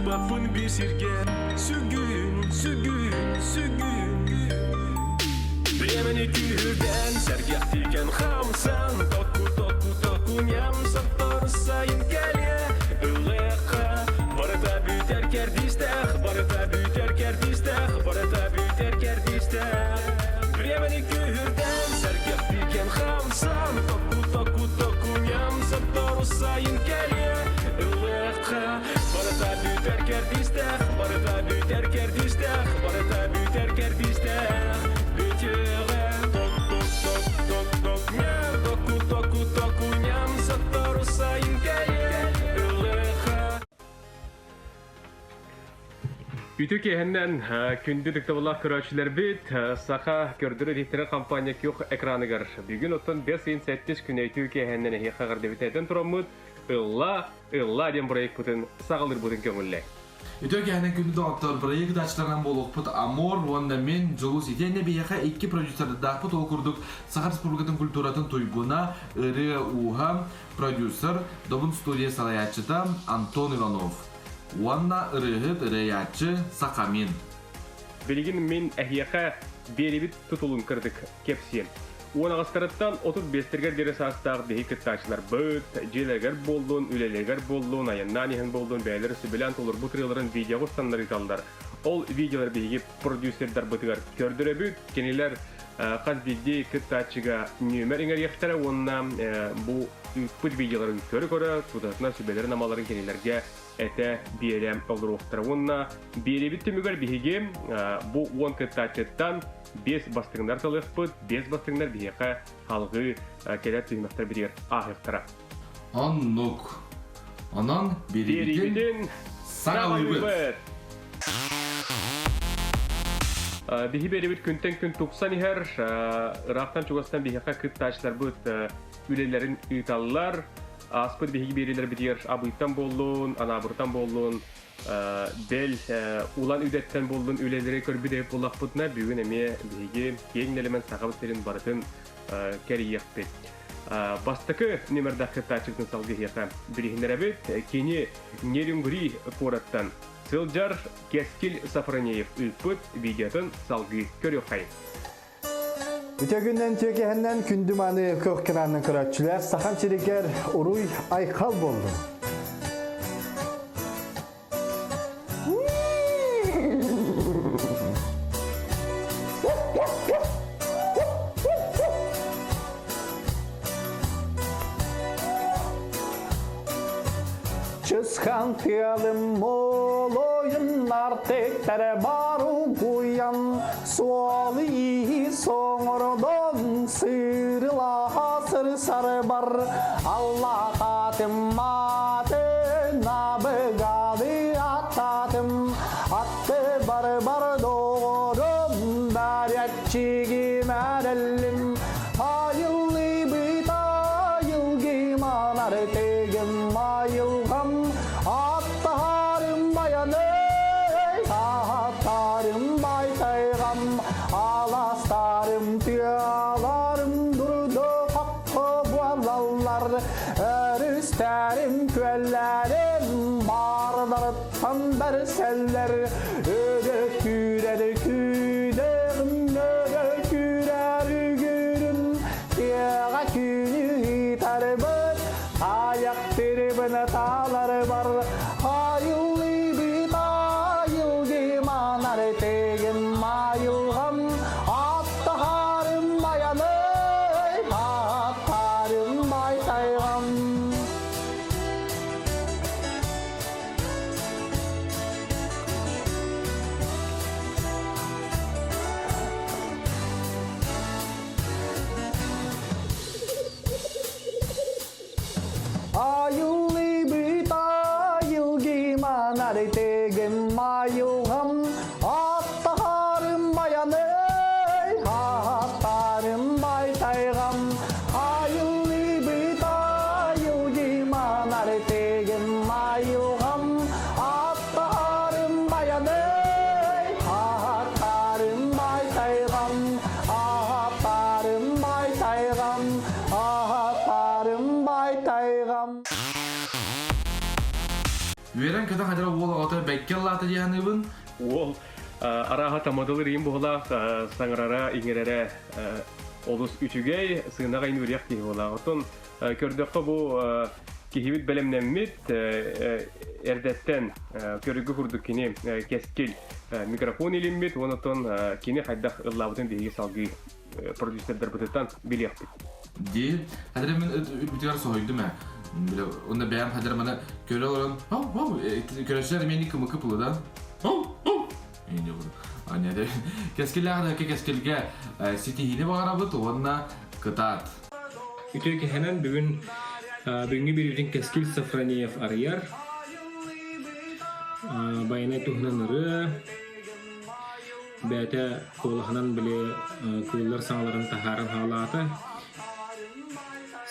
Турбаппын бир сиргэ Сүгүн, сүгүн, сүгүн Времени күүһүрдэн Сэргэхтикен хамсан Току, току, току ням Соттор сайын кэлиэ Ылыахха Барыта бүтэр кэрдиистээх Барыта бүтэр кэрдиистээх Барыта бүтэр кэрдиистээх Времени күүһүрдэн Сэргэхтикен хамсан Току, току, току ням Соттор сайын кэлиэ Ылыахха Барыта бүтэр кэрдиистээх Барыта бүтэр кэрдиистээх Барыта бүтэр кэрдиистээх Бүтүөҕэ Ток ток ток ток ток ням Току току току ням Сотору сайын кэлиэ Ылыахха Үтүө киэһэннэн күндү дыктабыллаах көрөөччүлэрбит Саха көрдөрөр иһиттэрин компания күөх экраныгар бүгүн оттон бэс ыйын сэттис күнэ үтүө киэһэннэн эһиэхэ эҕэрдэбит этэн тураммыт Ылла, ылла диэн проекпытын саҕалыырбытын көҥүллээ. Үтүө киэһэнэн күндү доҕоттор, бырайыак ыытааччыларынан буолуохпут Амор уонна мин Дьулус итиэннэ биһиэхэ икки продюсердаахпыт ол курдук Саха Республикатын культуратын туйгуна, ырыа ууһа, продюсер, Добун студия салайааччыта Антон Иванов уонна ырыаһыт, ырыайааччы Сахамин. Билигин мин эһиэхэ биэрибит тутулун кырдык кэпсиэм. 18-тарыттан 35-тэргэр диэри саастаах биһи кыттааччыларбыт, дьиэлэригэр буоллун, үлэлэригэр буоллун, айаннаан иһэн буоллун, бэйэлэрэ сөбүлээн толорбут ырыаларын видеоҕа устаннар ыыталлар. Ол видеолар биһиги продюсердарбытыгар көрдөрөбүт. Кинилэр хас биирдии кыттааччыга нүөмэр иҥэриэхтэрэ уонна бу ыыппыт видеоларын көрө-көрө тутатына сүбэлэрин-амаларын кинилэргэ этэ биэрэ олоруохтара. Уонна биэриибит түмүгэр биһиги бу 10 кыттааччыттан биэс бастыҥнар талыахпыт, биэс бастыҥнар биһиэхэ салгыы кэлэр түһүмэхтэр ааһыахтара. Оннук. Онон биэриибитин саҕалыыбыт. Биһи биэрибит күнтэн күн тупсан иһэр, ыраахтан-чугастан биһиэхэ кыттааччыларбыт үлэлэрин ыыталлар. Ааспыт биһиги биэриилэрбитигэр Абыйтан буоллун, Анаабыртан буоллун, бэл улан үдэттэн буоллун үлэлэри көрбүт эбит буоллахпытына, бүгүн эмиэ биһиги киэҥ нэлэмэн Сахабыт сирин барытын кэрийиэхпит. Бастакы нүмердаах кыттааччыбытын салгыһыаха билиһиннэрэбит. Кини Нерюнгри куораттан сылдьар Кэскил Сафронеев ыыппыт видеотын салгыы көрүөххэйин. Үтө күннэн түөкэһэннэн күндү мааны көх кырааннан көрөөччүлэр Сахам сиригэр уруй айхал буоллун. Чысхан тыалым молойун артектары баругуян Суолу-ииһи соҥородон сыырылаһа сырсары бар Аллаатым маатын абыгалы аттаатым Атты бар-бар доҕорум бәряччигим эрэллим Айыллыбыт айылгым анар тегим айылгам Аттаһарым баяный аттарым байтайгам Аластарым тыаларым дурду хаккы буолаллар Өрүстэрим күөллэрим бардарыттан бэрсэллэр Өрө күүрэр күүдэҕим өрө күүрэр үгүрүм Тыаҕа түүнү ыытарбыт Тайах тирибин тааларбар Айыллыбыт айылгым анар тегим айылгам Аттаһарым баяный аттарым байтайгам Айыллыбыт айылгым анар тегим айылгам Аттаһарым баяный аттарым байтайгам Айыллыбыт айылгым анар тегим айылгам Аттаһарым баяный аттарым байтайгам Аттарым байтайгам Аттарым байтайгам. Үөрэн-көтөн хадара уол оҕото бэккэ ыллаата дии саныыбын. Уол арааһа тамадылыр иин буһулаах саҥарара, иҥэрэрэ олус үчүгэй, сыынаҕа иҥүрүөх киһи буолаах. Оттон көрдөххө бу киһибит бэлэмнэммит эрдэттэн көрүгү курдук кини кэскил микрофон илиммит, онон кини хайдах ыллаабытын биһиги салгыы продюсердарбытыттан билиэхпит. Дии, хадыр мин үрбүтүгэр соһуйдум ээ. Бile онно бэйэм хадыр маны көрө олорон, хау хау көрөччүлэр эмиэ кымыкы пылыдан, хау хау инде буду. Аня кэскиллээх да кэскилгэ ситиһиини баҕарабыт уонна кытаат. Үтүө киһинэн бүгүн бүгүҥҥү бириибитин Кэскил Софронеев арыйар. Байанай туһунан ырыа, бэйэтэ куолаһынан били кыыллар саҥаларын таһааран хаалаата.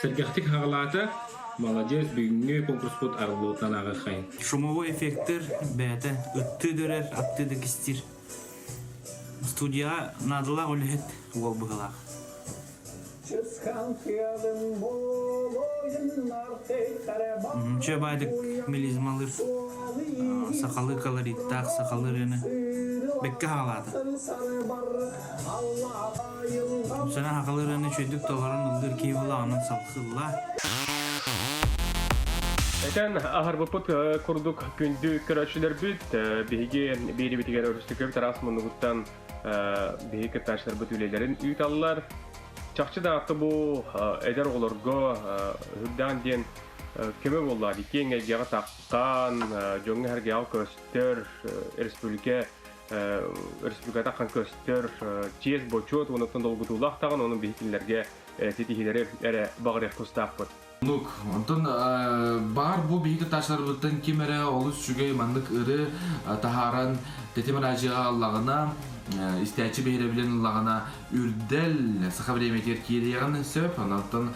Сэргэхтик хаалаата. Молодец, бүгүҥҥү конкурспут арыллыбытынан ааҕыаххайын. Шумовой эффектэр бэйэтэ ыттыы дөрөр, аттыы да кистиир. Студияҕа наадалаах үлэһит уол быһыылаах. Чэ баайдык мелизмалыыр сахалыы колориттаах сахалыы ырыаны бэккэ хаалаата. Сана сахалыы ырыаны үчүгэйдик толорон ыллыыр киһи буола онон салхылла. Этэн аһарбыппыт курдук күндү көрөөччүлэрбит биһиги биэрибитигэр өрүстүкөбүт араас муннугуттан биһиги кыттааччыларбыт үлэлэрин ыыталлар. Чахчы да бу эдэр оҕолорго үрдээн диэн көмө буолла киэҥ эйгэҕэ тахсан, дьоҥҥо-сэргэҕэ көстөр, республика республиката хан көстөр, чиэс бочуот уонуттан долгутуулаах даҕаны, онон биһи кинилэргэ ситиһиилэри эрэ баҕарыах тустаахпыт. Оннук. Онтон баар бу биһиги кыттааччыларбыттан ким эрэ олус үчүгэй маннык ыры таһааран тэтим араадьыйаҕа ыллаҕына, истээччи биһирэбилин ыллаҕына үрдэл саха бириэмэтигэр киириэҕин сөп. Онтон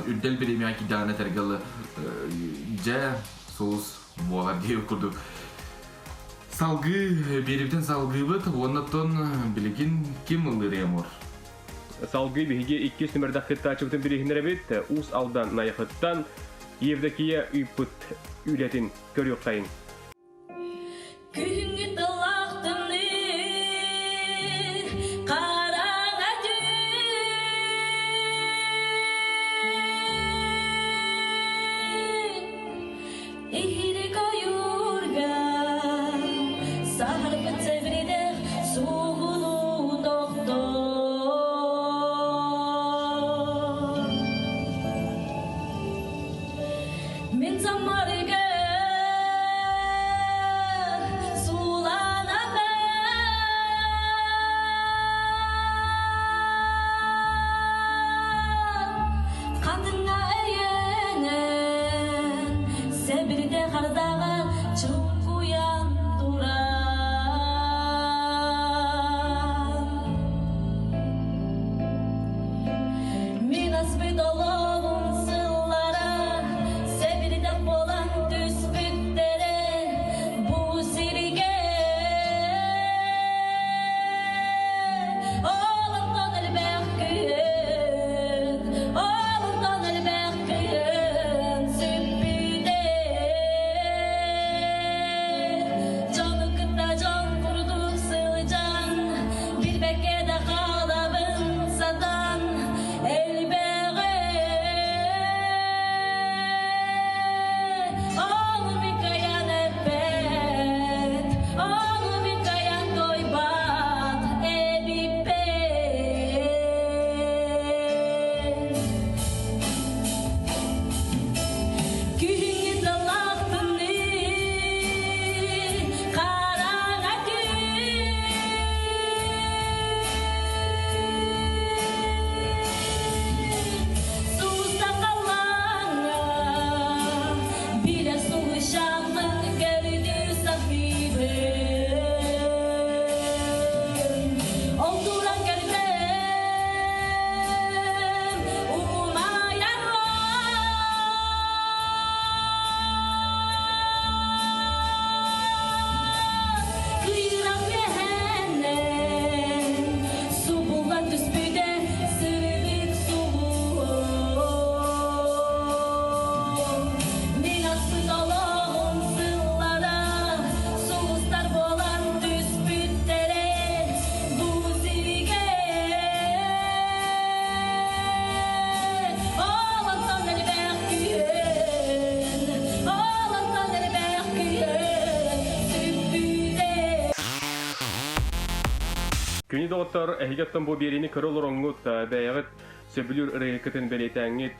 үрдэл бириэмэҕэ киирдэҕинэ этэргэ дьэ сулус буолар диэбит курдук. Салгыы биэрибитин салгыыбыт уонна оттон билигин ким ыллыыр Амур? Салгыы биһиги иккис нүмердээх кыттааччыбытын билиһиннэрэбит. Уус Алдан Найахыттан Евдокия ыыппыт үлэтин көрүөххэйиҥ. Күһүҥҥү тыллаах тымныы хараҥа түүн Иһирик ойуурга саһарбыт сэбирдэх суугунуу тохтор. Мин саммарыга сууланабын. Хатыҥҥа өйөнөн Сэбирдэ хардаҕа чуҥкуйан туран Мин аспыт олоҕум сыллара Сэбирдэх буолан доҕоттор, эһиги оттон бу биэриини көрө олороҥҥут, бэйэҕит сөбүлүүр ырыаһыккытын бэлиэтээҥҥит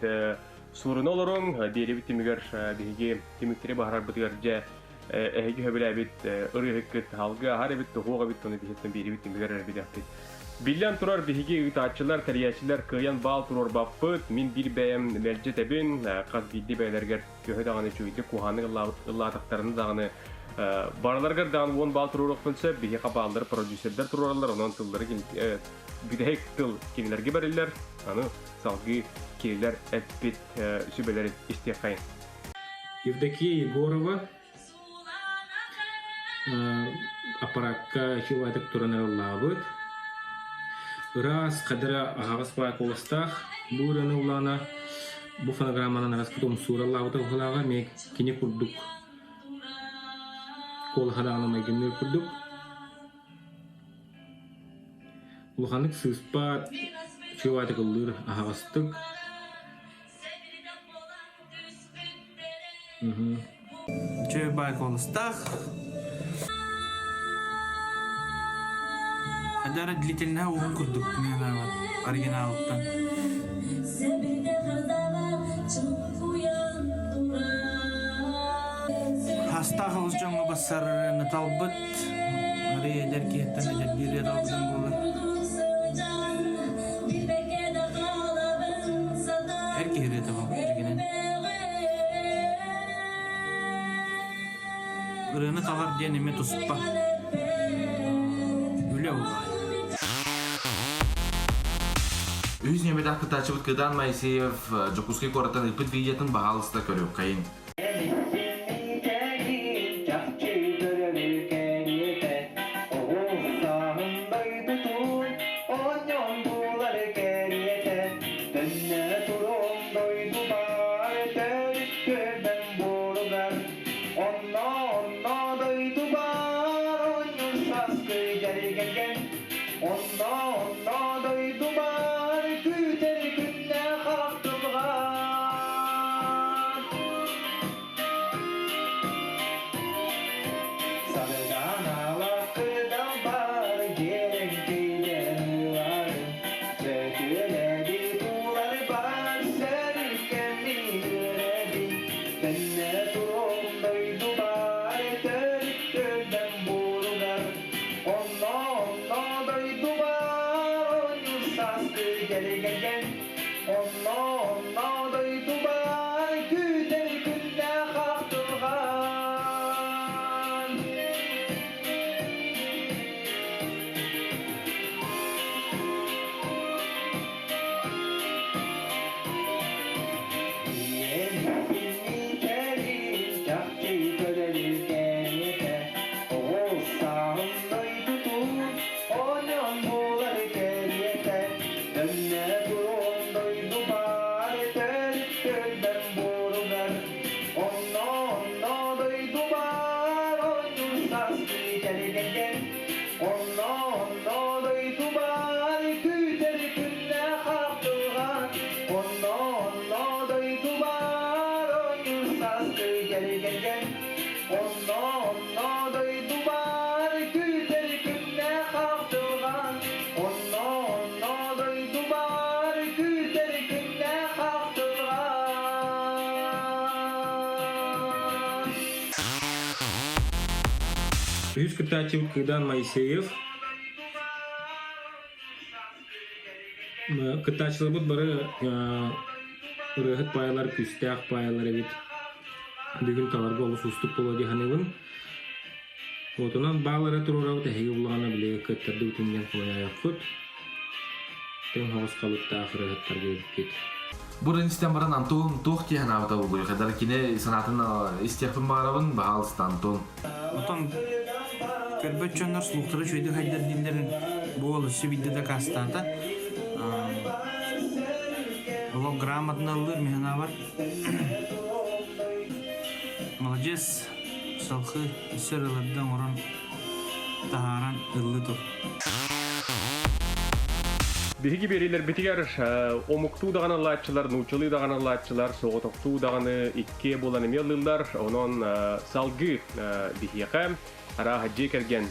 суруна олоруҥ. Биэрибит түмүгэр биһиги түмүктэри баһарарбытыгар дьэ эһиги сөбүлээбит ырыаһыккыт алгы аһар эбит, туһуох эбит, ону биһиттэн биэрибит түмүгэр эрэ билиэхпит. Биллэн турар, биһиги ыытааччылар, тэрийээччилэр кыайан баал туруорбаппыт. Мин биир бэйэм мэлдьи этэбин, хас биирдии бэйэлэригэр төһө даҕаны үчүгэйдик куһаҕаннык ыллаатахтарына даҕаны барыларыгар даҕаны уон баал туруоруохпун сөп. Биһиэхэ бааллары продюсердар туруораллар, онон тыллары бүтэһик тыл кинилэргэ бэриллэр. Аны салгыы кинилэр эппит сүбэлэрин истиэххэйин. Евдокия Егорова аппараакка үчүгэйдик туран ыллаабыт. Ыраас, хадара аһаҕас баай куоластаах бу ырыаны ыллаана бу фонограмманан араспыт умсуура ыллаабыта уһулааҕа эмиэ кини курдук куолаһа даҕаны майгынныыр курдук. Улаханнык сыыспат, үчүгэйдик ыллыыр аһаҕастык. Үчүгэй баай куоластаах. Хайдах эрэ длительнэһэ уһун курдук мин санаабар оригиналыттан. Хастаах олус дьоҥҥо бассарыны талбыт, арый эдэр киһиттэн эдэрдии ырыа талбытым буолар. Эр киһи ырыата бу дьигинэн. Ырыаны талар диэн эмиэ туспа үлэ буолар. Үһүс нүөмэрдээх кыттааччыбыт Кыдан Моисеев Дьокуускай куораттан ыыппыт видеотын баһаалыста көрүөххэйиҥ. Үһүс кыттааччыбыт Кыдан Моисеев. Кыттааччыларбыт бары ырыаһыт паайалар, күүстээх паайалар эбит. Бүгүн таларга олус уустук буолуо дии саныыбын. Отунан баал эрэ туруорабыт, эһиги буллаҕына били кыттардыбытын диэн хомойооххут. Тэҥ соҕус халыптаах ырыаһыттарга эбиккит. Бу истэн баран Антон туох дии санаабыта буолуой? Хайдах кини санаатын истиэхпин баҕарабын, баһаалыста Антон. Отон көрбөт дьоннор слухтара үчүгэйдик хайдар дииллэрин бу уол өссө биирдэ дакаастаата. Олох грамотно ыллыыр мин санаабар. Молодец, салхы өссө ырыларда оҥорон таһааран ыллы тур. Биһиги биэриилэрбитигэр омуктуу даҕаны ыллааччылар, нууччалыы даҕаны ыллааччылар, соҕотохтуу даҕаны иккиэ буолан эмиэ ыллыыллар. Онон салгыы биһиэхэ арааһа дьиэ кэргэн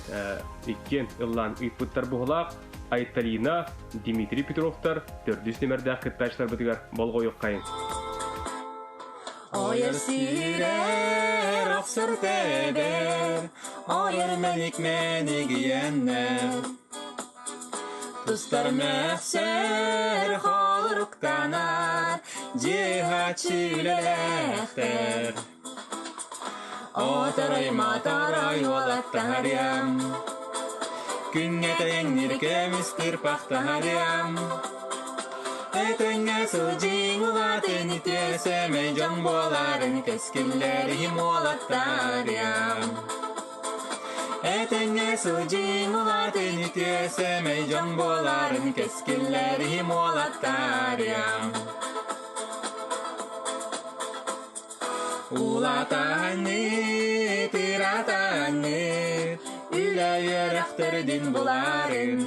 иккиэн ыллаан ыыппыттар буһулаах. Айталина, Дмитрий Петровтар төрдүс нүмердээх кыттааччыларбытыгар болҕойуоххайыҥ. Ойор сирэр охсор тэбэр, ойор мэник мэнигийэннэр. Тустар мэхсэр холоруктанар, дьиэһаччы үлэлээхтэр. Оторой маторой уолаттаһарыам, Күҥҥэ тэҥнир көмүс кырпахтаһарыам. Этэҥҥэ сылдьыҥ улаатын үтүө сэмэй дьон буоларын кэскиллэриһим уолаттарыам. Этэҥҥэ сылдьыҥ улаатын үтүө сэмэй дьон буоларын кэскиллэриһим уолаттарыам. Улаатаҥҥыт, ыраатаҥҥыт, үлэ үөрэхтэрдин буларын.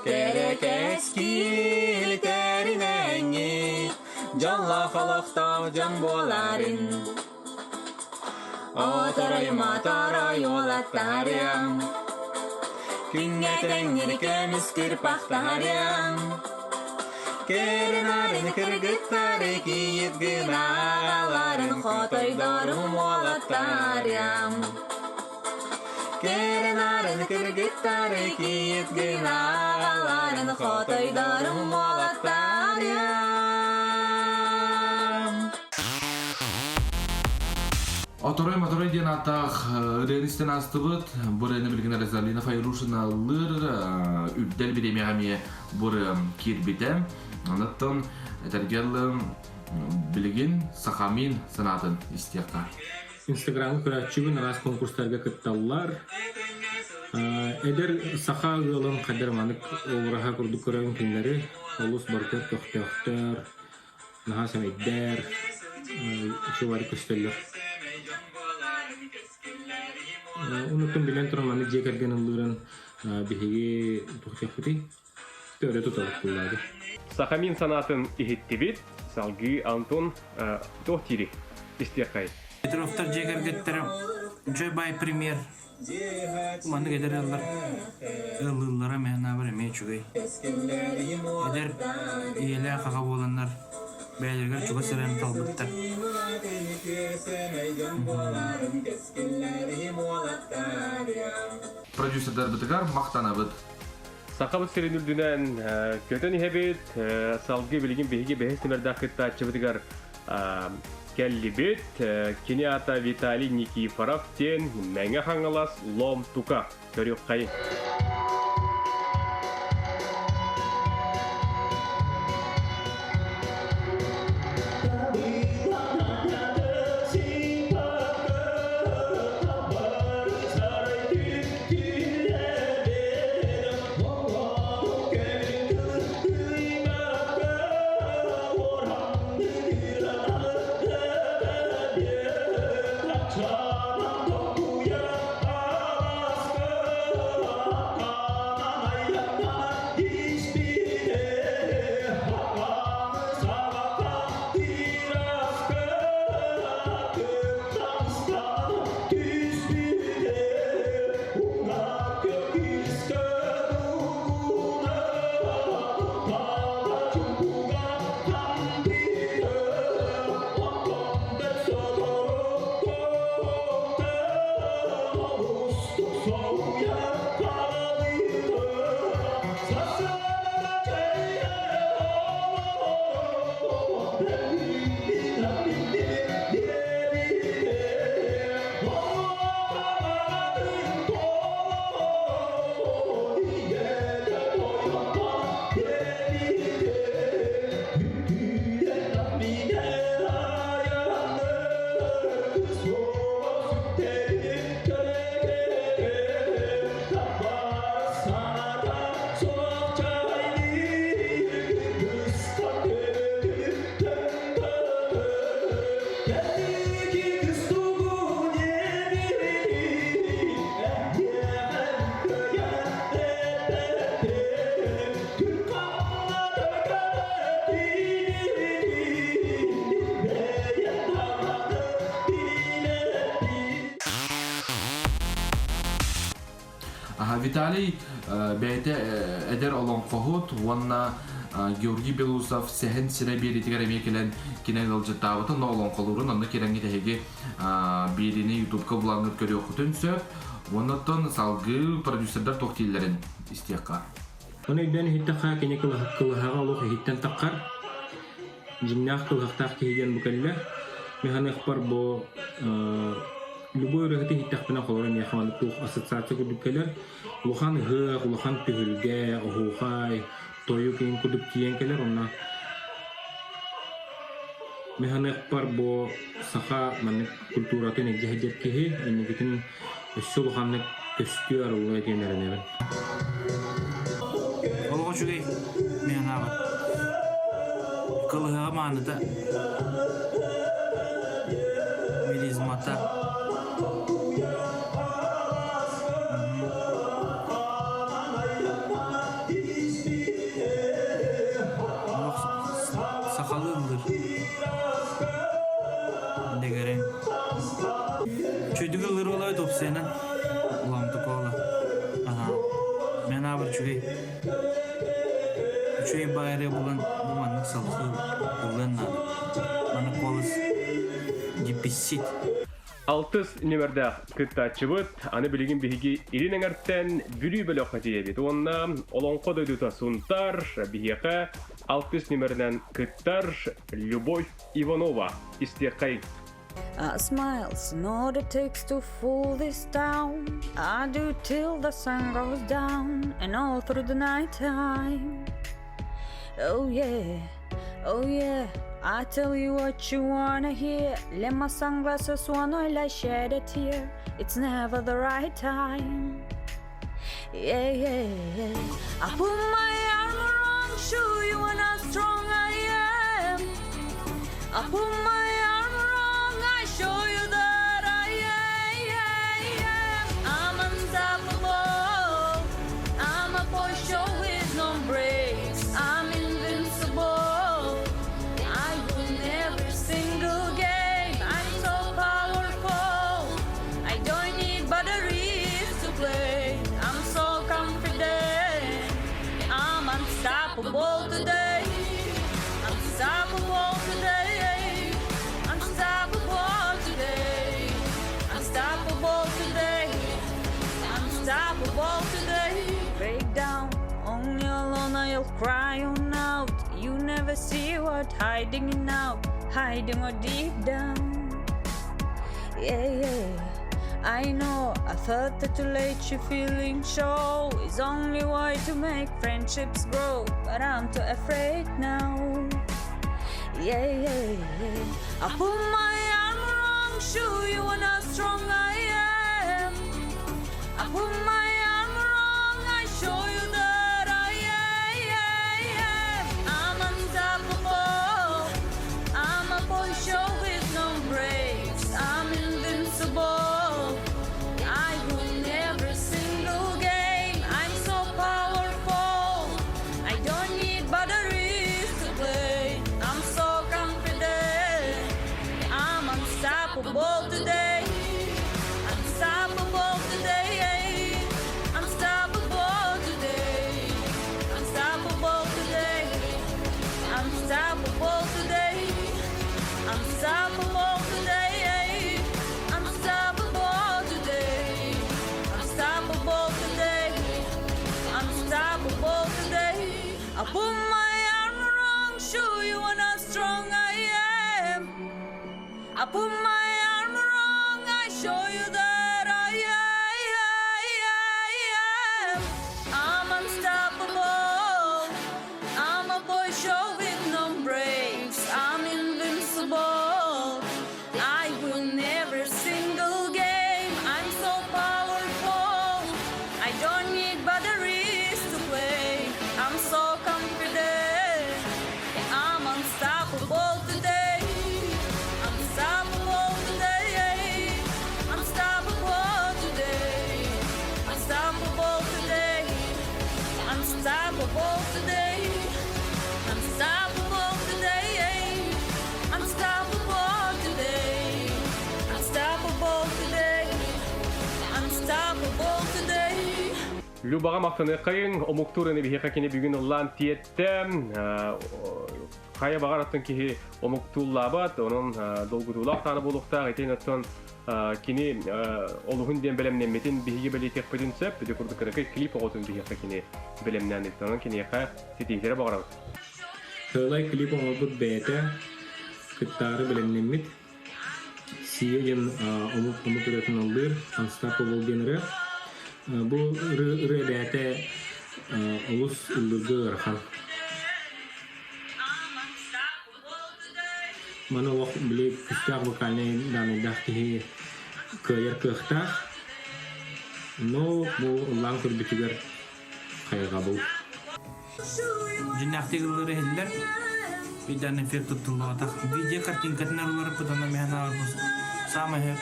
Кэрэ кэскил тэринэҥҥит, дьоллоох олохтоох дьон буоларын. Оторой моторой уолаттарыам, күҥҥэ тэҥнир көмүс кырпахтарыам. Кэрин-арын кыргыттары кийиит гынааларын хотойдорум уолаттарыам. Кэрин-арын кыргыттары кийиит гынааларын хотойдорум уолаттарыам. Оторой Моторой диэн ааттаах ырыаны истэн аастыбыт. Бу ырыаны билигин Розалина Файрушина ыллыыр үрдэл бириэмэҕэ эмиэ бу ырыа киирбитэ. Онуттан этэргэ дылы билигин Сахамин санаатын истиэххэ. Инстаграмы көрөөччүбүн араас конкурстарга кытталлар. Эдэр саха ыалын хайдар маннык обраһа курдук көрөбүн кинилэри олус барытыгар көхтөөхтөр, наһаа сэмэйдэр, үчүгэйдик көстөллөр. Онуттан билэн туран маннык дьиэ кэргэн ыллыырын биһиги туох диэхпитий? Өрө тутабыт буоллаҕа. Сахамин санаатын иһиттибит. Салгыы Антон туох диирий? Истиэххэй. Петровтар дьиэ кэргэттэрэ Джой Бай премьер Маннык эдэр ыаллар ыаллыыллара мээнэ эмиэ үчүгэй. Эдэр ийэлээх аҕа буоланнар бэйэлэригэр чугас эрэн талбыттар. Продюсердарбытыгар махтанабыт. Сахабыт сирин үрдүнэн көтөн иһэбит. Салгыы билигин биһиги бэһис нүмердээх кыттааччыбытыгар кэллибит. Кини аата Виталий Никифоров диэн Мэҥэ Хаҥалас Лом Тука. Көрүөххэйин. Виталий. Бэйэтэ эдэр олоҥхоһут уонна Георгий Белоусов Сэһэн сирэ биэриитигэр эмиэ кэлэн кини ыалдьыттаабытын, но олоҥхолуурун онно кирэҥҥит эһиги биэриини ютубка булаҥҥыт көрүөххүтүн сөп. Уонна салгыы продюсердар туох дииллэрин истиэххэ. Ону өйдөөн иһиттэххэ, кини кылыһаҕа олох иһиттэн таххар. Дьиҥнээх кылыһахтаах киһи диэн бу кэллэ. Мин саныахпар бу любой ырыаһыты иһиттэхпинэ холобура миэхэ маннык туох ассоциация курдук кэлэр. Улахан ыһыах, улахан түһүлгэ, оһуохай, тойук иһин курдук тиийэн кэлэр. Онно мин саныахпар бу саха маннык культуратын илдьэ сылдьар киһи инникитин өссө улаханнык көстүү арыллыа диэн эрэнэбин. Олох үчүгэй, мин анаабат. Кылыһаҕа мааныта, мелизмата. Олох сахалыы ыллыыр. Дэгэрэн. Чөйдүк ыллыр буолабыт уопсайынан. Уламтыкола. Аха. Мен аабыр үчүгэй. Үчүгэй баайры булан бу маннык салхыы ыллыан наада. Маны куолас дипписсит. Алтыс нүмердээх кыттааччыбыт, аны билигин биһиги Илин эҥэртэн Бүлүү бөлөххө тиийэбит уонна Олоҥхо дойдута Сунтар биһиэхэ алтыс нүмеринэн кыттар Любовь Иванова истиэххэй. A smile's not it takes to fool this town. I do till the sun goes down and all through the night time. Oh yeah, oh yeah. I tell you what you wanna hear. Let my sunglasses on while I shed a tear. It's never the right time. Yeah, yeah, yeah. I put my armor on, show you how strong I am. I put my armor on, I show you that I am. I'm unstoppable. I'm a show with no brakes. I'm invincible. I win every single game. I'm so powerful. I don't need batteries to play. I'm so confident. I'm unstoppable today. Unstoppable today. Unstoppable today. Unstoppable today. Unstoppable today. Break down. Only alone I'll cry on out. You never see what hiding now. Hiding or deep down. Yeah, yeah. I know. I thought that to let you feeling show is only way to make friendships grow. But I'm too afraid now. Yeah, yeah, yeah. I put my armor on, show you how strong I am. I put my armor on, I show you that I am. I'm unstoppable. I'm a boy show with no brakes. I'm invincible. I win every single game. I'm so powerful. I don't need batteries to play. I'm so confident. I'm unstoppable today. Unstoppable today. Unstoppable today. Unstoppable today. Unstoppable today. Unstoppable today. Unstoppable today. Unstoppable today. Unstoppable today. I put my armor on, show you how strong I am. I put my armor on, I show you that I am. I'm unstoppable. I'm a boy show with no brakes. I'm invincible. I win every single game. I'm so powerful. I don't need batteries to play. I'm so confident. I'm unstoppable today. Unstoppable. Любаҕа махтаныаххайыҥ, омуктуур ини биһиэхэ кини бүгүн ыллаан тиэттэ. Хайа баҕар аттын киһи омуктууллаабат, онон долгутуулаах таана буолуохтаах. Итин оттон кини олуһун диэн бэлэмнэммитин биһиги бэлиэтиэхпитин сөп. Ити курдук кыракый клип оҕотун биһиэхэ кини бэлэмнээн ыытта. Онон киниэхэ ситиһиилэри баҕарабыт. Сыалай клип оҥорбут бэйэтэ кыттаары бэлэмнэммит. Сия диэн омук омук ырыатын ыллыыр Unstoppable диэн ырыа. Бу ырыа бэйэтэ олус ыллыырга ыарахан. Маны олох били күүстээх вокальнай даанайдаах киһи кыайар кыахтаах. Но бу ыллаан көрбүтүгэр хайҕабыл. Дьиннээхтик ыллыыр иһиллэр. Биирдээн эфир туттуллубатах. Видео картинкатын арыларыппыт онно миһэн ааҕарбыт саамай сөп.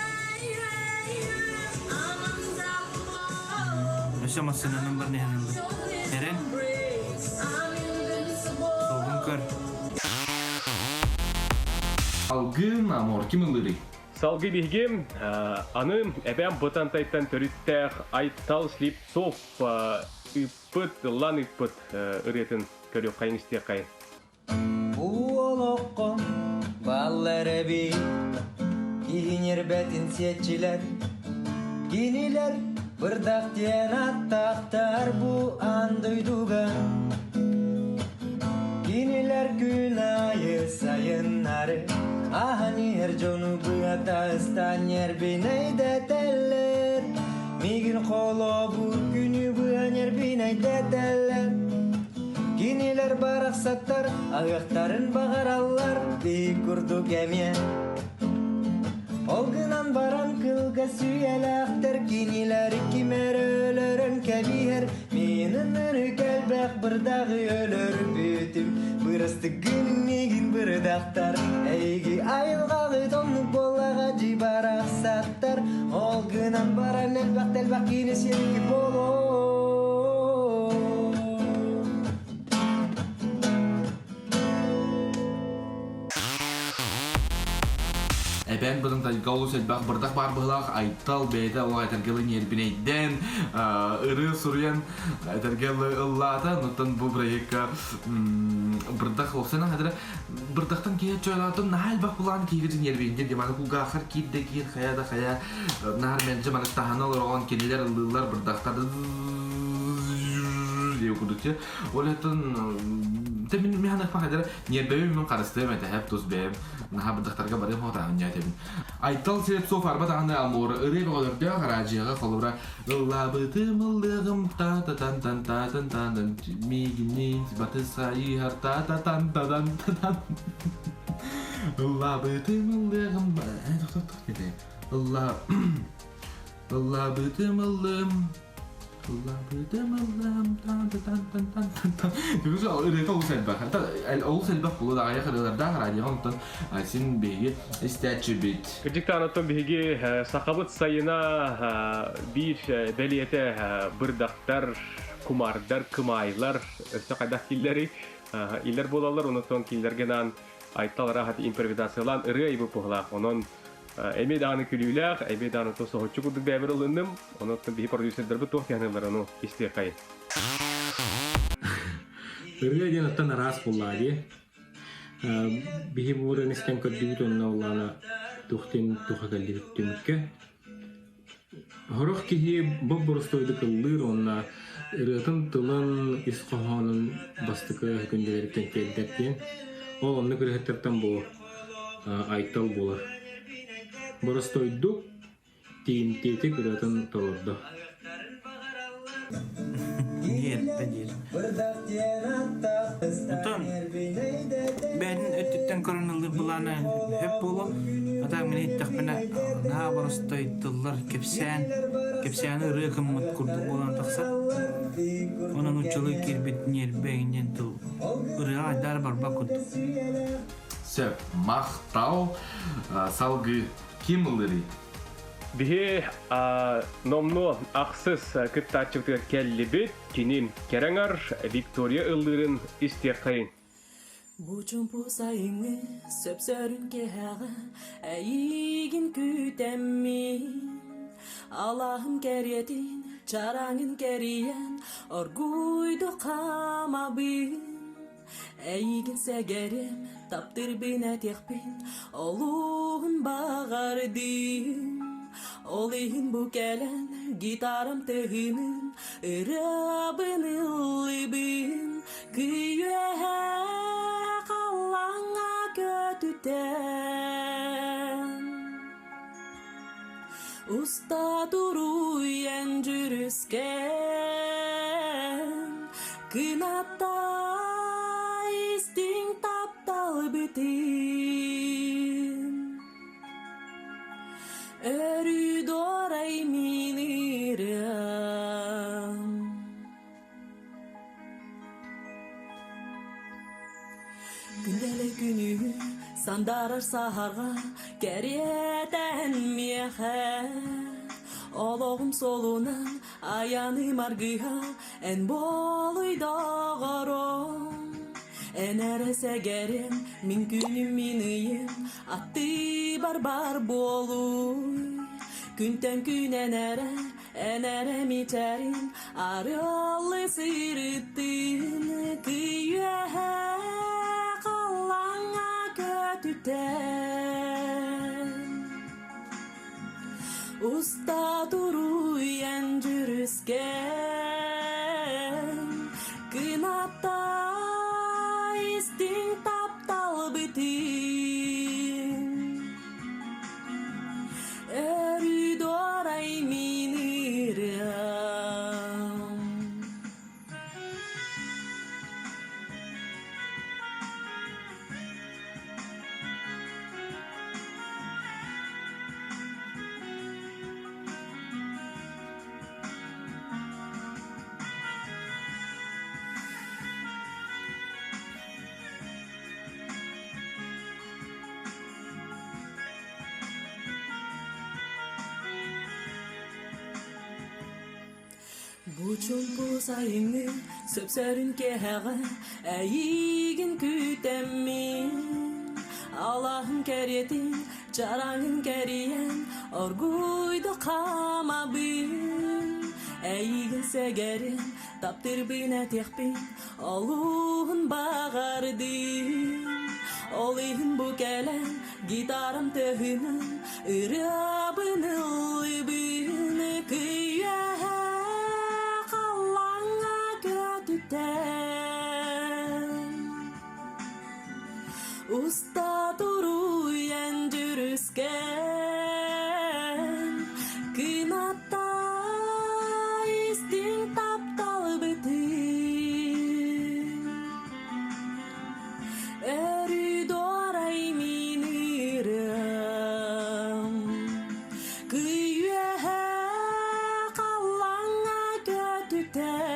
Өссө массыынанан баран иһэн ыллыр. Эрэн. Суолгун көр. Алгын Амор ким ыллыырый? Салгыы биһиги аны эбэм Бытантайтан төрүттээх Айтал Слепцов ыыппыт, ыллаан ыыппыт ырыатын көрүөххэйиҥ истиэххэйиҥ. Олоххо баллар эбит киһи ньирбэтин сиэччилэр кинилэр бырдах диэн аттаахтар бу аан дойдуга кинилэр күн аайы сайыннары аһан иһэр дьону быата ыстаан ньэрбинэйдэтэллэр миигин холобур күнү быа ньэрбинэйдэтэллэр Кинилэр барахсаттар аһыахтарын баҕараллар биһик курдук эмиэ. Ол гынан баран кылгас үйэлээхтэр кинилэр кимэр өлөрөн кэбиһэр мин ынырык элбэх бырдаҕы өлөрбүтүм бырастыгын миигин бырдахтар эйиги айылҕаҕыт оннук буоллаҕа дьи барахсаттар ол гынан баран элбэх элбэх киинэ сиэрки буолуо Эбээн Бытантайга олус элбэх бырдах баар быһылаах Айтал бэйэтэ олох этэргэлэ ньиэрбинэйдэн ырыа суруйан этэргэ ыллаата. Онтон бу проекка бырдах олохсанан хатыра бырдахтан киһи чойлаатым наһаа элбэх булаан киһигэ ньиэрбиндир диманы кулгаахар киирдэ киир хайа да хайа наар мэлдьи маны таһана олороҕон кинилэр ыллыыллар бырдахтар диye курдук ол этон те мин михан фахадара ньиэрбэбин мин харыстыам этэ хэп тус бэйэм наһаа бырдахтарга барыам хотаан дьаатебин Айтал Слепцов арба даҕаны Амур ырыа бөҕөлөрдөөх араадьыйаҕа холобура ыллаабытым ыллыаҕым та та тан тан та тан тан тан миигинниин батысайыһар та та тан та тан та тан ыллаабытым ыллыаҕым ылла ыллаабытым ыллым Ыллаабытым ыллам тан тан тан тан тан тан Бүгүн ырыата олус элбэх. Олус элбэх буолуо да аҕыйах ырыалардаах радиоҕа онтон син биһиги истээччибит. Кырдьыктаан оттон биһиги сахабыт сайына биир бэлиэтэ бырдахтар, кумаардар, кымаайлар өссө хайдах киллэрий илэр буолаллар, онон кинилэргэ анаан Айтал араһат импровизациялаан ырыа ибы пуһалаах. Онон Эмиэ даҕаны күлүүлээх, эмиэ даҕаны соһуччу курдук бэйэбэр ылынным. Онон биһи продюсердарбыт туох диэн ону истиэххэйин. Ырыа диэн оттон араас буоллаа дии. Биһи бу ырыаны истэн көрдүбүт уонна улаана туох диэн туха кэллибит түмүккэ. Сорох киһи боп-боростуойдук ыллыыр уонна ырыатын тылын ис хоһоонун бастакы күндэлэриттэн тиэрдэр диэн. Ол оннук ырыаһыттартан бу Айтал буолар. Боростуойдук, тиийимтиэтик ырыатын толордо. Диэппэ диир. Оттон бэйэтин өттүттэн көрөн ыллыыр былаана сөп буолуо. А так мин иһиттэхпинэ наһаа боростой тыллар кэпсээн, кэпсээни ырыа гыммыт курдук буолан тахсар. Онон нууччалыы киирбит ньиэрбэ диэн тыл ырыаҕа айдаара барбат курдук. Сөп, махтал. Салгыы ким ыллыырый? Биһи номнуо ахсыс кыттааччыбытыгар кэллибит. Кини кэрэҥар Виктория ыллыырын истиэххэйиҥ. Бу чумпу сайыҥҥы сөпсөрүн кэһэҕэ эйиигин күүтэммин алааһым кэриэтин. чараңын кэрийэн, оргууйду хаамабын. Эйигин сэгэрим, таптырбын этиэхпин, олуһун баҕардым. Ол иһин бу кэлэн гитарам тыһынын, ырыабын ыллыбын, күйүөһэ халлааҥҥа көтүтэн. Уста туруйан дьүрүскэн, кынаттай истиҥ таптал бүтүн. Өрүү дуорай мин ырыам. Күндэлэй күнүһүн сандарар саһарга кэриэтэн миэхэ Олоҕум суолунан айаным аргыһа эн буолуй доҕорум Эн эрэ сэгэрим мин күнүм мин ыйым аттыбар бар буолуй Күнтэн күн эн эрэ Эн эрэ мичээрин арыаллыы сырыттын күйүөһэ халлааҥҥа көтүтэн Уста туруйан дьүрүскэн кынаттай истиҥ таптал бүтүн Өрүү дуорай мин ырыам. Бу чуумпу сайыҥҥы сөпсөрүн киэһэҕэ эйиигин күүтэммин Алаһын кэриэтин чараҥын кэрийэн оргууйду хаамабын Эйиигин сэгэрин таптыырбын этиэхпин Олуһун баҕардым, ол иһин бу кэлэн гитарам тыаһынан ырыабын ыллыыбын күйэһэ халлааҥҥа көтүтэн. Уста туруйан дьүрүскэн, кынаттай истиҥ таптал бытын. Өрүү дуорай мин ырыам, күйүөһэ халлааҥҥа көтүтэн.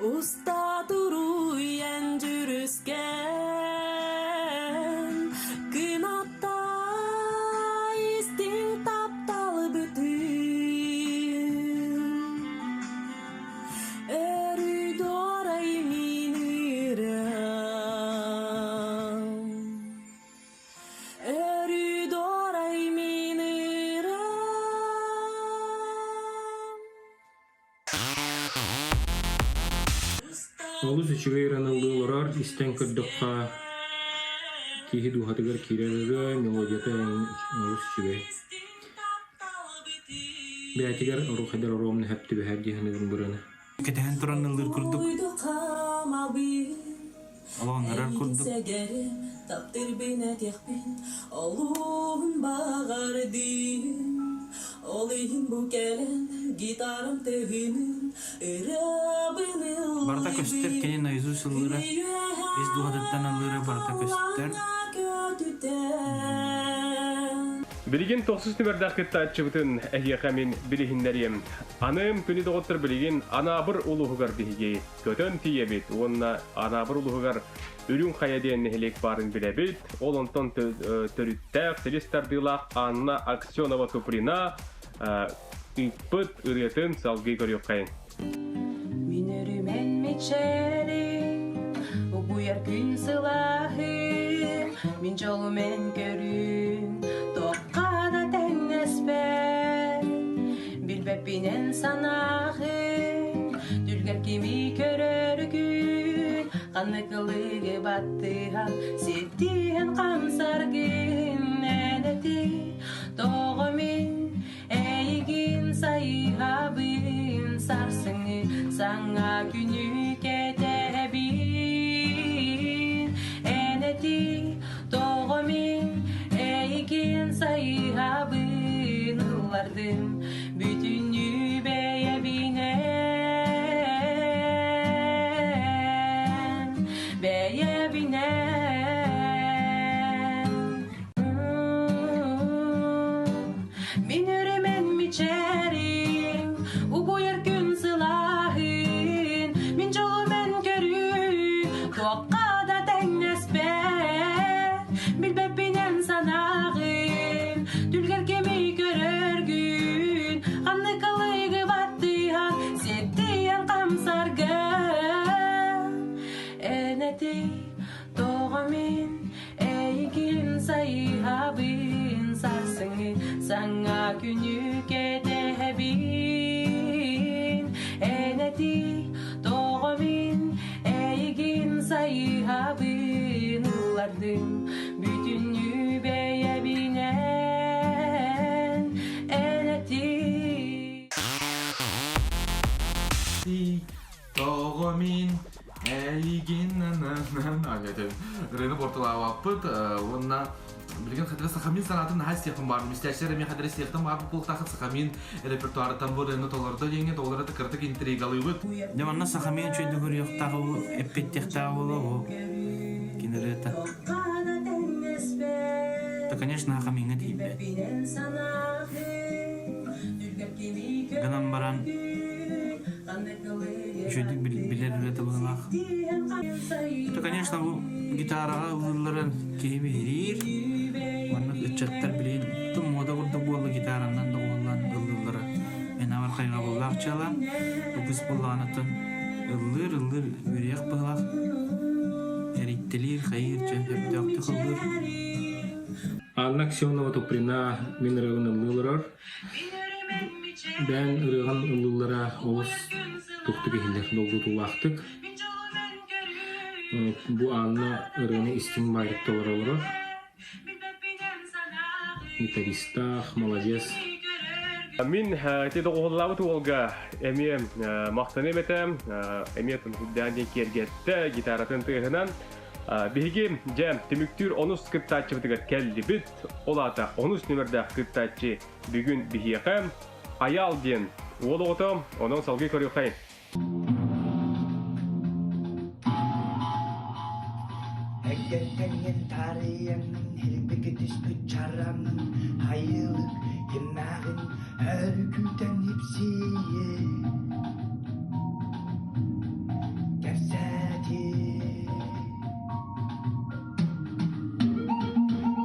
Уста туруйан дьүрүскэн, кынаттай истиҥ таптал бүтүн. Өрүү дуорай мин ырыам. Өрүү дуорай мин ырыам. Олус үчүгэй ырыаныллыы олорор, истэн көрдөххө, киһи дууһатыгар киирэр ырыа, мелодията олус үчүгэй. Бэйэтигэр оруохайдар оруомна сөп түбэһэр дии саныыбын бу ырыаны. Кэтэһэн туран ыллыыр курдук олоҕуннарар курдук. Таптырбын этиэхпин олуһун баҕардым Ол иһин бу кэлэн гитарам тыһынын ырыабын Барыта көстөр кини наизусть ыллыыра, ис дууһатыттан ыллыыра барыта көстөр. Билигин тохсус нүмердээх кыттааччыбытын эһиэхэ мин билиһиннэриэм. Аным күнү доҕоттор билигин Анаабыр улууһугар биһиги көтөн тиийэбит уонна Анаабыр улууһугар Үрүҥ Хайа диэн нэһилиэк баарын билэбит. Ол онтон төрүттээх, силис тардыылаах Анна Аксенова-Туприна ыыппыт ырыатын салгыы көрүөххэйиҥ. Мин өрүмэн мичээрим, угуйар күн сылааһым, мин дьолум эн көрүн, туохха да тэҥнэспэт. Билбэппинэн санаахын, Түлгэр кими көрөргүн, Ханнык ылыгы баттыһан, Ситтиһэн хамсаргын эн эти, Тоҕо мин эйигин сайыһабын, Сарсыҥҥы саҥа күнү кэтэһэбин. Эн эти, Тоҕо мин эйигин сайыһабын ыллардым бүтүннүү бэйэбинэн, бэйэбинэн. Мин өрүмэн мичээрим, угуйар күн сылааһын, мин дьолум эн көрүү, туохха да тэҥнэспэт, билбэппинэн санааҕын, түлгэр кими көрөргүн, ханнык алыгы баттыһан, сиэттиһэн хамсаргын. Эн этий, тоҕо мин Эйигин сайыһабын сарсыҥҥы саҥа күнү кэтэһэбин. Эн этий, тоҕо мин эйигин сайыһабын ыллардым бүтүннүү бэйэбинэн. Эн этий. Тоҕо мин эйигин ырыаны бортулаабаппыт уонна билигин хатыра Сахамин санаатын наһаа истиэхпин баар мистээччилэр эмиэ хатыра истиэхтэн баар буолуохтаахыт Сахамин репертуарыттан бу ырыаны толордо диэҥҥэ тоҕолоро кыратык интригалыыбыт. Дьэ манна Сахамин үчүгэйдик ырыахтаах эппиэттиэхтээх буолуо бу кини ырыата. Да, конечно, Сахамиҥҥа тиийбэт. Гынан баран Үчүгэйдик билэр үлэтэ быһыылаах. Это, конечно, бу гитараҕа ыллыылларын киһи биһириир. Маннык ыччаттар билигин тым муода курдук буолла гитаранан доҕуһуллан ыллыыллара. Мен амар хайҕабыллаах дьыала. Үгүс буоллаҕына ыллыыр, ыллыыр үөрүйэх быһыылаах. Эрийтэлиир, хайыыр дьэ сөптөөхтүк ыллыыр. Анна Аксенова Туприна мин ырыабын ыллыы олорор. Бэйэҥ ырыаҕын ыллыыллара олус тухтук иһиллэр, долгутуулаахтык. Бу Анна ырыаны истиҥ баайдык толоро олорор. Гитаристаах, молодец. Мин ити доҕуһуллаабыт уолга эмиэ махтаныам этэ, эмиэ үрдээн диэн киэргэттэ гитаратын тыаһынан. Биһиги дьэ түмүктүүр онус кыттааччыбытыгар кэллибит. Ол аата онус нүмердээх кыттааччы бүгүн биһиэхэ Айаал диэн уол оҕото, онон салгыы көрүөххэйин. Эгдэттэнген таарыйаҥҥын Һилбики түспүт чараҥын Айылык иммэҕин Өрүкүтэн ипсийэ Кэпсэти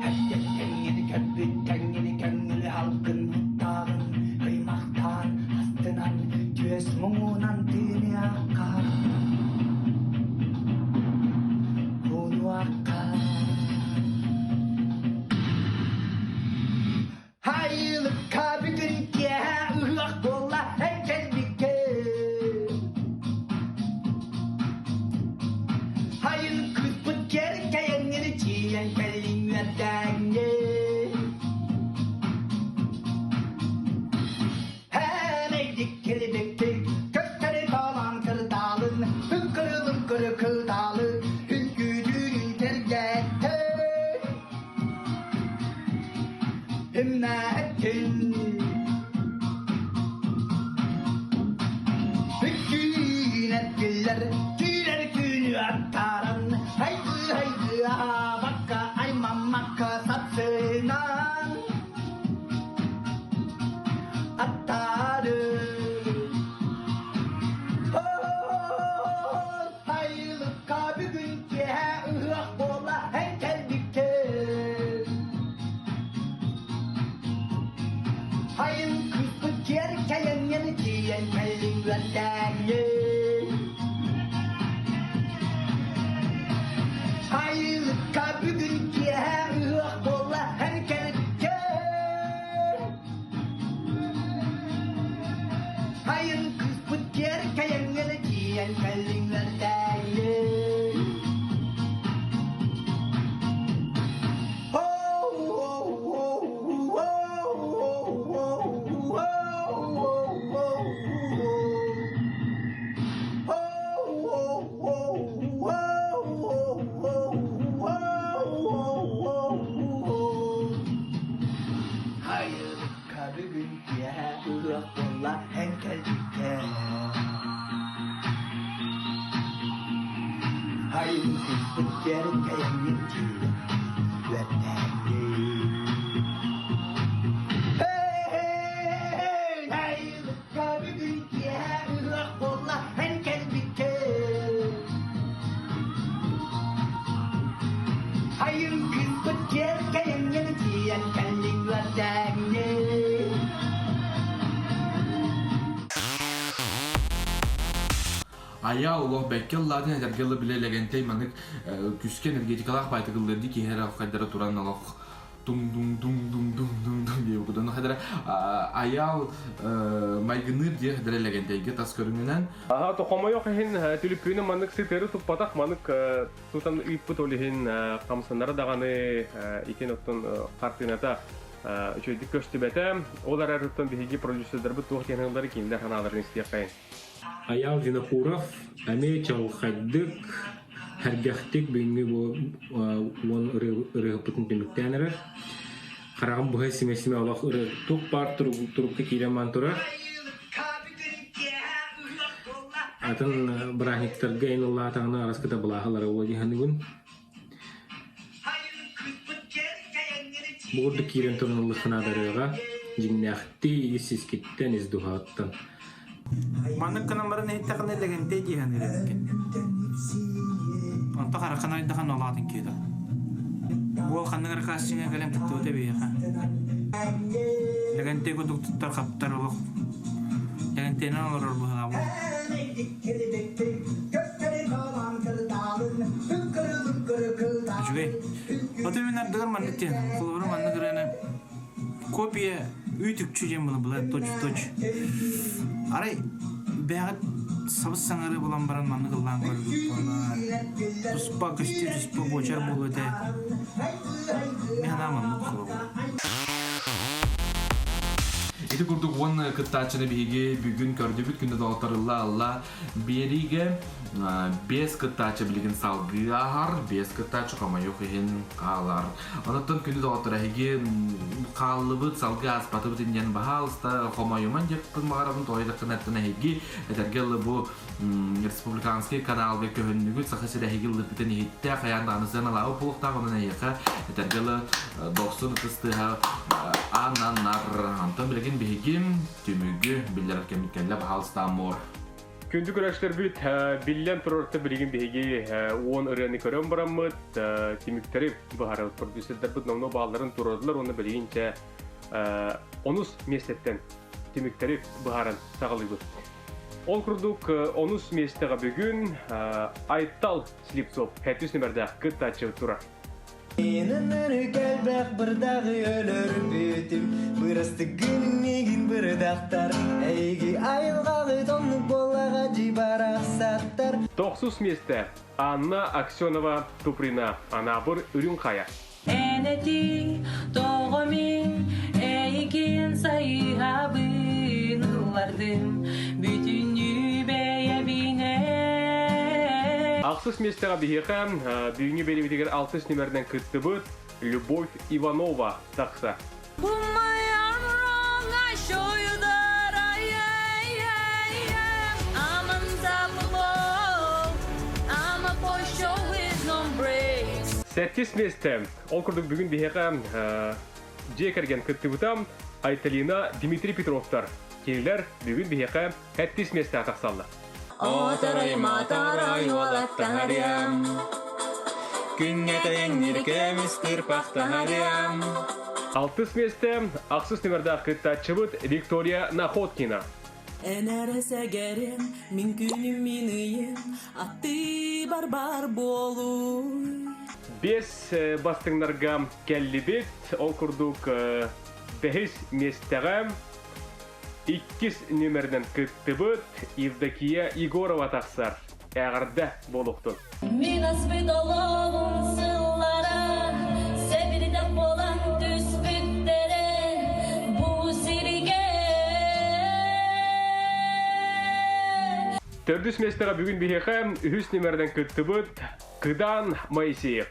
Эрдэттэн көрбүттэн көҥүл алгын уттаҕын Ыймахтаан астынан түөс муҥунан тыыныахха Уунуохха Хайылыкка бүтүн киэһэ ыһыах буолла кэлбиккэ Хайын кыыспыт кэркэйэҥҥини тиийэн кэллиҥ үөрдээҥҥи Һээмэйдик килибиктик көстөрү талан кырдаалын Үҥкүрү-лүҥкүрү кыдаалы үҥкүүдүүрүн тэргээттэ Himmetin Bütün etkiler tüyler günü attaran Haydi haydi bakka ay mammakka satsınan Attarı Haylıkka. Айын кыыспыт кэркэйэҥҥин тиийэн үөрдээҥҥин. Hey, hey, бүгүн киэһэ ыһыах буолла, эн кэлбиккин. Айын кыыспыт киэркэйэҥҥин тиийэн кэллиҥ үөрдээҥҥин. Айа олох бэккэ ыллаатын этэргэ ылы билэ Лэгэнтэй маннык күскэ энергетикалаах баайтыгыллырдыы киһи эрэ хайдара туран олох тум дум дум дум дум дум дум диye куданы хайдара Айаал майгыныыр диye хайдара Лэгэнтэйгэ тас көрүҥүнэн Аха то хомойох иһин түлүппүүнү маннык сытыары туппатах маннык тутан ыыппыт ол иһин хамсанара даҕаны итин оттон хартыыната үчүгэйдик көстүбэтэ. Ол эрээри биһиги продюсердарбыт туох диэн ыллары кинилэр санааларын истиэххэйин. Айаал Винокуров эмиэ чаҕылхайдык, сэргэхтик бүгүҥҥү бу уон ырыаһыппытын түмүктээн эрэр. Хараҕым быһа симэ-симэ олох ырыа туох баар турукка киирэн баран турар. Атын бырааһынньыктарга эн ыллаатаҕына араскыта былааһылара уо дии саныыбын. Бу курдук киирэн туран ыллаххына ырыаҕа дьиҥнээхтии ис-искиттэн, ис дууһаҕыттан. Маннык гынан баран иһиттэххинэ Лэгэнтэй дии саныыр эбиккин. Онто хараххын айдахан олаатын киэтэ. Буол ханнык эрэ кастиҥҥа кэлэн кыттыбыта биһиэхэ. Лэгэнтэй курдук туттар хаптар олох Лэгэнтэйинэн олорор быһыылаах буол. Үчүгэй. Ото мин ардыгар маннык диэн, холобура маннык ырыаны копия үүт-үкчү диэн была была точь-в-точь. Арай бэйэҕит сабыс-саҥарыы булан баран маннык ыллаан көрбүт буоллар. Туспа көстүү, туспа буочар буолуо этэ. Мин санаам оннук холобура. Ити курдук уонна кыттааччыны биһиги бүгүн көрдүбүт күндэ доҕотторулла алла биэриигэ биэс кыттааччы билигин салгыы ааһар, биэс кыттааччы хомойуох иһин хаалар. Онуттан күндү доҕоттор эһиги хааллыбыт, салгыы ааспатыбыт диэн баһаалыста хомойуман диэхпин баҕарабын, тоҕо диэтэххинэ эһиги этэргэ дылы бу республиканский каналга көһүннүгүт, Саха сирэ эһиги ыллырбытын иһиттэ, хайаан даҕаны сыаналаабыт буолуохтаах, онон эһиэхэ этэргэ дылы дохсун ытыс тыаһа аананар. Онтон билигин биһиги түмүгү биллэрэр кэммит кэллэ, баһаалыста Амур. Күндү көрөөччүлэрбит, биллэн турарта билигин биһиги уон ырыаны көрөн бараммыт, түмүктэри быһаарабыт. Продюсердарбыт номнуо баалларын туруордулар уонна билигин чэ онус миэстэттэн түмүктэри быһааран саҕалыыбыт. Ол курдук, онус миэстэҕэ бүгүн Айтал Слепцов хэттис нүмердээх кыттааччы турар. Иныннары кэлбэх бырдаҕы өлөрбүтүм Бырастыгын миигин бырдахтар Эйиги айылҕаҕыт оннук буоллаҕа дьи барахсаттар Тохсус миэстэ Анна Аксенова Туприна Анаабыр Үрүҥ Хайа. Эн этиий, тоҕо мин эйигин сайыһабын ыллардым бүтүннүү бэйэбинэн. Ахсыс миэстэҕэ биһиэхэ бүгүҥҥү биэриибитигэр алтыс нүмеринэн кыттыбыт Любовь Иванова тахса. Put my arm around, I show you that I am. I'm unstoppable. I'm a boy show with no brakes. Сэттис миэстэ. Ол курдук бүгүн биһиэхэ дьиэ кэргэн кыттыбыта Айталина Дмитрий Петровтар. Кинилэр бүгүн биһиэхэ сэттис миэстэҕэ тахсаллар. Оторой маторой уолаттаһарыам Күҥҥэ тэйэҥнир көмүс кырпахтаһарыам Алтыс миэстэ ахсыс нүмердаах кыттааччыбыт Виктория Находкина. Эн эрэ сэгэрим, мин күнүм мин ыйым, аттыы барбар буолуй. Биэс бастыҥнарга кэллибит. Ол курдук бэһис миэстэҕэ иккис нүмеринэн кыттыбыт Евдокия Егорова тахсар. Эҕэрдэ буолуохтун! Мин аспыт олоҕум сыллара сэбирдэх буолан түспүттэрэ бу сиргэ. Төрдүс миэстэҕэ бүгүн биһиэхэ үһүс нүмеринэн кыттыбыт Кыдаан Моисеев.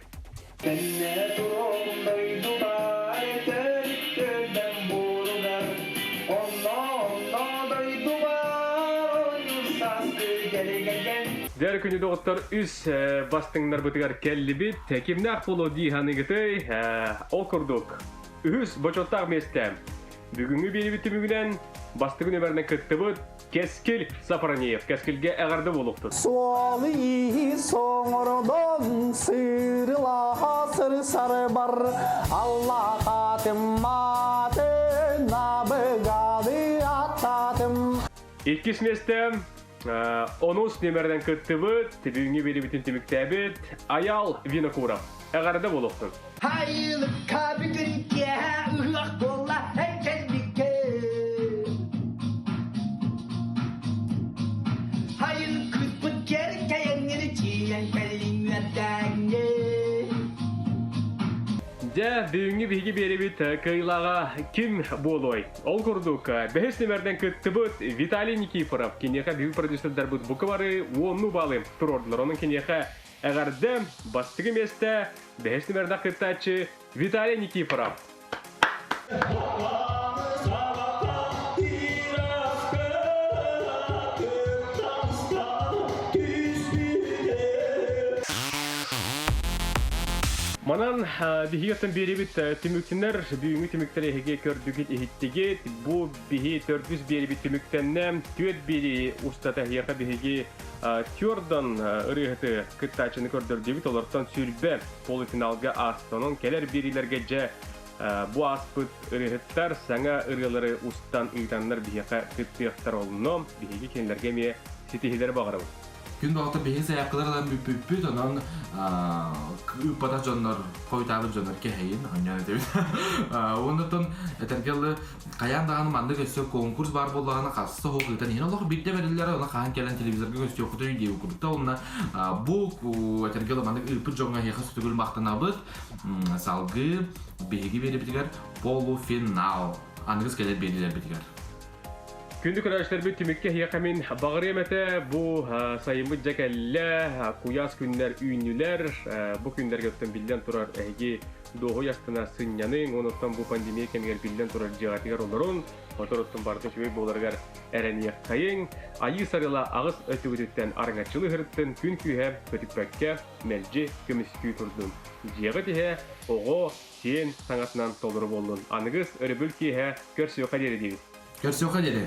Тэннэ турон дойдубар төрүт буоругар онно онно дойдубар ойур сааскы кэригэгэн Дьэ, күнү доҕоттор үс бастыҥнарбытыгар кэллибит. Кимнээх буолуо дии саныыгытый? Ол курдук, үһүс бочуоттаах миэстэ. Бүгүҥҥү биэрибит түмүгүнэн бастыҥ нүмеринэн кыттыбыт Кэскил Сафронеев. Кэскилгэ эҕэрдэ буолуохтун. Суолу-ииһи соҥордон сыырылаһа сырсары бар Аллаатым маатын абыгады аттаатым. Иккис миэстэ онус нүмеринэн кыттыбыт, бүгүҥҥү биэрибитин түмүктээбит Аял Винокуров. Эҕэрдэ буолуохтун. Хайылыкка бүтүн киэһэ ыһыах буолла эн кэлбиккэ. Хайын кыыспыт кэркэйэҥҥини чиийэн кэллиҥ үөрдээҥҥи. Дьэ, бүгүҥҥү биһиги биэрибит кыайыылааҕа ким буолуой? Ол курдук, бэһис нүмердэн кыттыбыт Виталий Никифоров киниэхэ биһиги продюсердарбыт бука бары уоннуу баалы туруордулар. Онон киниэхэ эҕэрдэ, бастакы миэстэ, бэһис нүмердээх кыттааччы Виталий Никифоров. Манан биһиги оттон биэрибит түмүктэнэр, бүгүҥҥү түмүктэри эһиги көрдүгүт, иһиттигит. Бу биһи төрдүс биэрибит түмүктэннэ. Түөрт биэрии устата эһиэхэ биһиги Тюрдон ырыаһыты кыттааччыны көрдөрдүбүт. Олортон сүрбэ полуфиналга ааста. Онон кэлэр биэриилэргэ дьэ бу ааспыт ырыаһыттар саҥа ырыалары устан ыытаннар биһиэхэ кыттыахтар олно. Биһиги кинилэргэ эмиэ ситиһиилэри баҕарабыт. Күн доҕоттор биһиги сайаапкалар ылан бүппүппүт, онон ыыппатах дьоннор, хойутаабыт дьоннор кэһэйин, онньоон этэбит. Уонна этэргэ дылы, хайаан даҕаны маннык өссө конкурс баар буоллаҕына хасса суох ыытан иһин олох биирдэ бэриллэр, ону хаһан кэлэн телевизорга көстүөххүтүй диэбит курдук. Онно бу этэргэ дылы маннык ыыппыт дьоҥҥо эһиэхэ сүтүгүл махтанабыт. Салгыы биһиги биэрибитигэр полуфинал. Аныгыс кэлэр биэриилэрбитигэр. Күндү көрөөччүлэрбит түмүккэ эһиэхэ мин баҕарыам этэ бу сайыммыт дьэ кэллэ, куйаас күннэр үүннүлэр. Бу күннэргэ оттон биллэн турар эһиги дуоһуй астына сынньаныҥ, онуттан бу пандемия кэмигэр биллэн турар дьиэҕитигэр олорун, оторуттан барыта үчүгэй буоларыгар эрэниэххэйиҥ. Айыы сарыла аҕыс өттүгүтүттэн арыҥаччылыы сырыттын, күн күүһэ көтүппэккэ мэлдьи көмүскүү турдун. Дьиэҕит иһэ оҕо, сиэн саҥатынан толору буоллун. Аныгыс өрөбүл киэһэ көрсүөххэ диэри диибит. Көрсүөххэ диэри.